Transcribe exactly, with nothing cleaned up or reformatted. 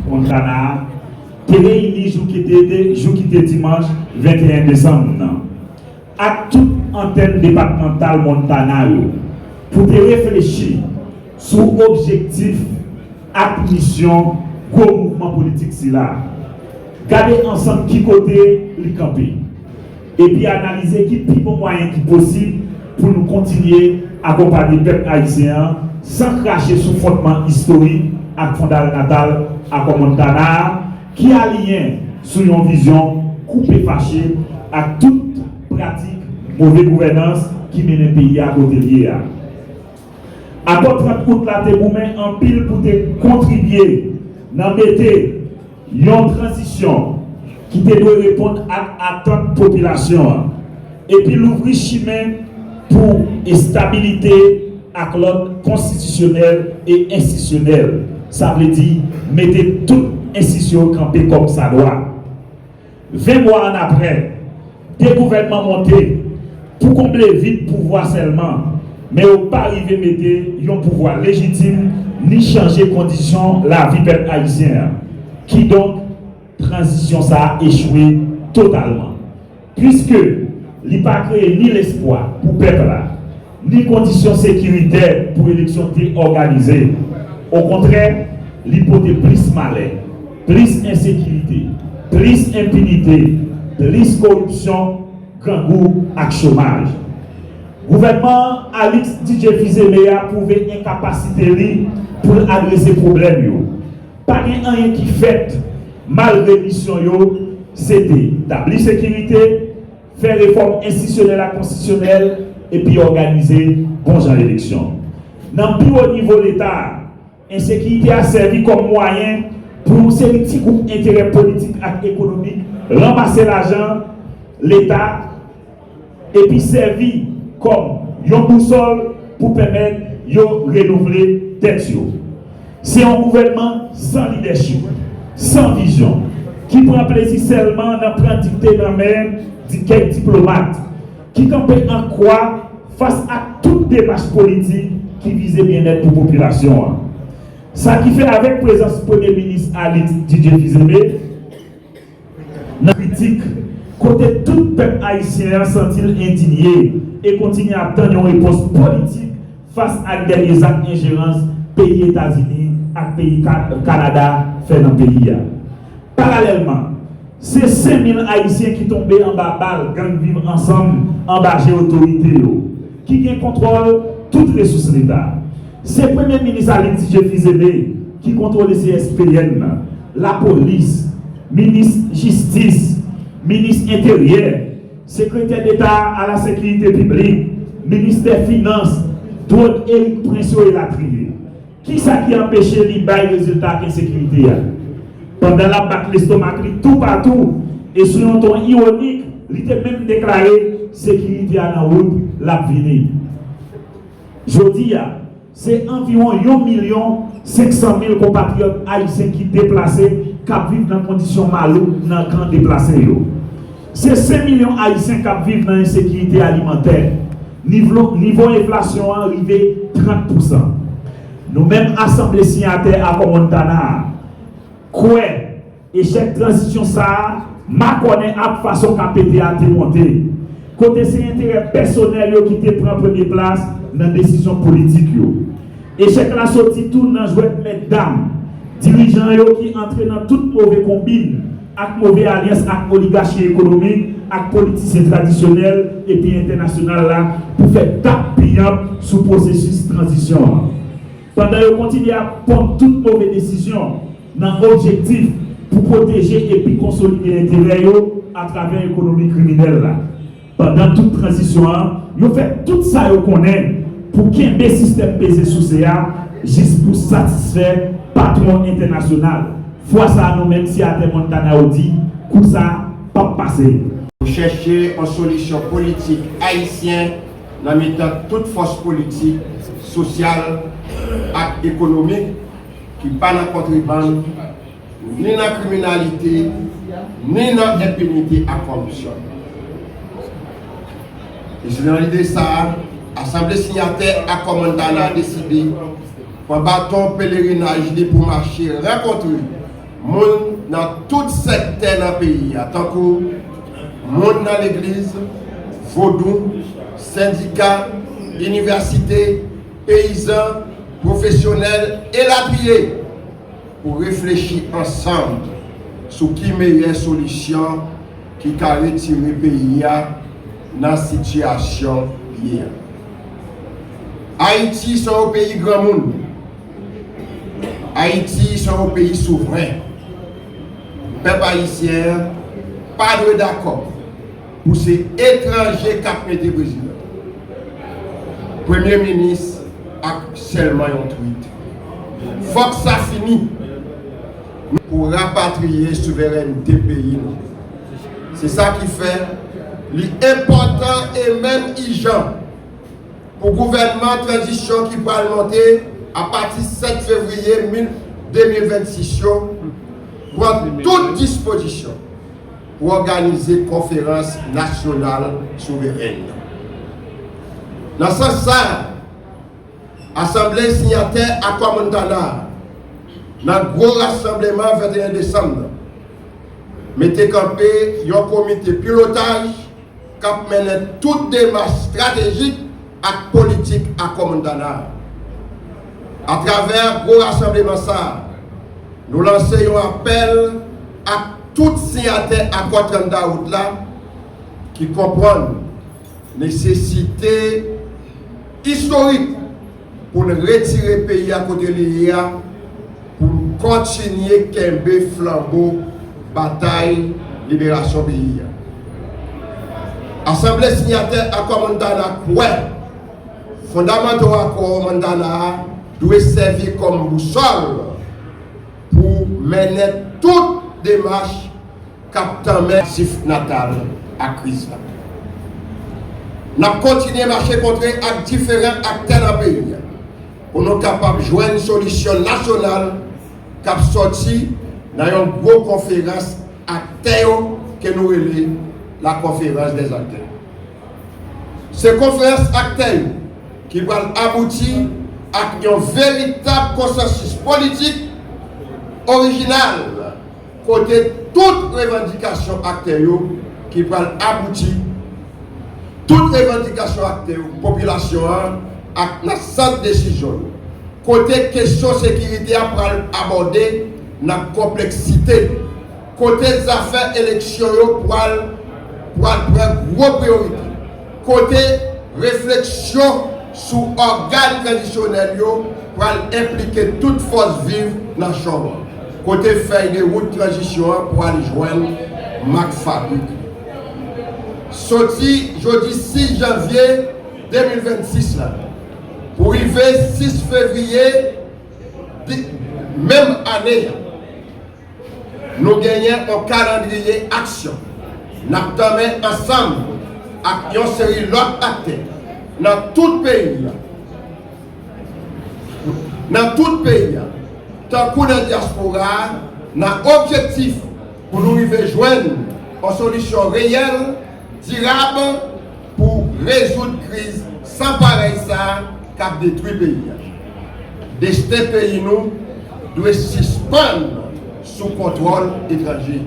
Montana a te reyini jou ki te, te, jou ki te dimanch venteyen desanm nan, ak tout antèn depatmantal Montana yo, pou te reflechi sou objektif ak misyon gwo mouvman politik sila. Gade ansanm ki kote li kanpe, epi analize ki pi bon mwayen ki posib pou nou kontinye akonpanye pèp ayisyen an san krache sou fondman istorik ak fondalnatal Akò Montana a, ki aliyen sou yon vizyon koupe fache ak tout pratik move gouvènans ki mennen peyi a kote l ye a. Akò trant out la te goumen anpil pou te kontribye nan mete yon tranzisyon ki te dwe reponn ak atant popilasyon an, epi louvri chimen pou estabilite ak lòd konstitisyonèl e enstitisyonèl, sa vle di mete tout enstitisyon yo kanpe kòm sa dwa. Ven mwa annapre, de gouvènman monte pou konble vid pouvwa sèlman, men yo pa rive mete yon pouvwa lejitim ni chanje kondisyon lavi pèp ayisyen an. Kidonk, tranzisyon sa a echwe totalman, piske li pa kreye ni lespwa pou pèp la, ni kondisyon sekiritè pou eleksyon te òganize. Okontrè, li pote plis malè, plis ensekirite, plis enpinite, plis koripsyon, grangou ak chomaj. Gouvènman Alix Didier Fils-Aimé a pwouve enkapasite li pou l adrese pwoblèm yo. Pa gen anyen ki fèt malgre misyon yo se te tabli sekirite, fè refòm enstitisyonèl ak konstitisyonèl, epi òganize bon jan eleksyon. Nan pi wo nivo Leta a, ensekirite a sèvi kòm mwayen pou yon seri ti gwoup enterè politik ak ekonomik ranmase lajan Leta epi sèvi kòm yon bousòl pou pèmèt yo renouvle tèt yo. Se yon gouvènman san lidèchip, san vizyon, ki pran plezi sèlman nan pran dikte nan men di kèk diplomat, ki kanpe an kwa fas ak tout demach politik ki vize byennèt pou popilasyon an. Sa ki fè avèk prezans Premye Minis Alix Didier Fils-Aimé nan kritik, kote tout pèp ayisyen an santi l endinye e kontinye ap tann yon repons politik fas ak dènye zak enjerans peyi Etazini ak peyi Ka-, Kanada fè nan peyi a. Paralèlman, se senk mil Ayisyen ki tonbe anba bal gang Viv Ansanm anba je otorite yo, ki gen kontwòl tout resous Leta. Se Premye Minis Alix Didier Fils-Aimé ki kontwole C S P N nan, lapolis, minis jistis, minis enteryè, sekretè deta a la sekirite piblik, ministè finans, dwòg Erik Prince yo elatriye. Kisa ki anpeche li bay rezilta ak ensekirite a? Pandan l ap bat lestomak li toupatou e sou yon ton iwonik, li te menm deklare, sekirite a nan wout, l ap vini. Jodi a, se anviwon yon milyon senk san mil konpatriyòt ayisyen ki deplase, k ap viv nan kondisyon malouk nan kan deplase yo. Se senk milyon ayisyen k ap viv nan ensekirite alimantè. Nivo, nivo enflasyon an rive trant pousan. Nou menm asanble siyatè Akò Montana a kwè echèk tranzisyon sa a makònen ak fason K P T a te monte, kote se enterè pèsonèl yo ki te pran premye plas nan desizyon politik yo. Echèk la soti tou nan jwèt mètdam, dirijan yo ki antre nan tout move konbin ak move alyans ak oligachi ekonomik ak politisyen tradisyonèl epi entènasyonal la pou fè tap piyanp sou pwosesis tranzisyon an. Pandan yo kontinye ap pran tout move desizyon nan objektif pou pwoteje epi konsolide enterè yo atravè ekonomi kriminèl la. Pandan tout tranzisyon an, yo fè tout sa yo konnen pou kenbe sistèm peze souse a jis pou satisfè patwon entènasyonal. Fwa sa a, nou menm siyatè Montana yo di, kou sa p ap pase. Pou chèche yon solisyon politik ayisyen nan mitan tout fòs politik, sosyal ak ekonomik ki pa nan kontrebann, ni nan kriminalite, ni nan enpinite ak kòripsyon. E se nan lide sa a, Asanble siyatè Akò Montana a deside Pran baton pelerinaj li pou mache rankontre moun nan tout sektè nan peyi a, tankou moun nan legliz, vodou, sendika, inivèsite, peyizan, pwofesyonèl, elatriye, pou reflechi ansanm sou ki meyè solisyon ki ka retire peyi a nan sitiyasyon li ye a. Ayiti se yon peyi granmoun. Ayiti se yon peyi souvren. Pèp ayisyen an pa dwe dakò pou se etranje k ap mete prezidan, premye minis ak sèlman yon twit. Fòk sa fini pou rapatriye souverènte peyi nou. Se sa ki fè li enpòtan e menm ijan pou gouvènman tranzisyon ki pral monte apati sèt fevriye mil, de mil vennsis yo pran tout dispozisyon pou òganize konferans nasyonal souverèn nan. Nan sans sa a, Asanble siyatè Akò Montana a, nan gwo rasanbleman venteyen desanm nan, mete kanpe yon komite pilotaj k ap mennen tout demach estratejik ak politik Akò Montana a. Atravè gwo rasanbleman sa a, nou lanse yon apèl ak tout siyatè Akò trannde Dawout la ki konprann nesesite istorik pou n retire peyi a kote li ye a, pou n kontinye kenbe flanbo batay liberasyon peyi a. Asanble siyatè Akò Montana kwè fondamanto Akò Montana a dwe sèvi kòm bousòl pou mennen tout demach k ap tanmen sif natal a kriz la. N ap kontinye mache kontre ak diferan aktè nan peyi a pou nou kapab jwenn solisyon nasyonal k ap sòti nan yon gwo konferans aktè yo ke nou rele la conférence des acteurs. Se konferans aktè yo ki pral abouti ak yon veritab konsansis politik orijinal kote tout revandikasyon aktè yo ki pral abouti, tout revandikasyon aktè yo, popilasyon an ak nan sant desizyon yo, kote kesyon sekirite a pral abòde nan konpleksite, kote zafè eleksyon yo pral pral pran gwo priyorite, kote refleksyon sou ògàn tranzisyonèl yo pral enplike tout fòs viv nan chanm an, kote fèy de wout tranzisyon an pral jwenn mak fabrik li. Soti jodi sis janvye de mil vennsis la pou rive sis fevriye menm ane a, nou genyen yon kalandriye aksyon n ap tanmen ansanm ak yon seri lòt aktè nan tout peyi a, nan tout peyi a, tankou nan dyaspora a, nan objektif pou nou rive jwenn yon solisyon reyèl, dirab pou rezoud kriz san parèy sa a k ap detwi peyi a. Desten peyi nou dwe sispann sou kontwòl etranje.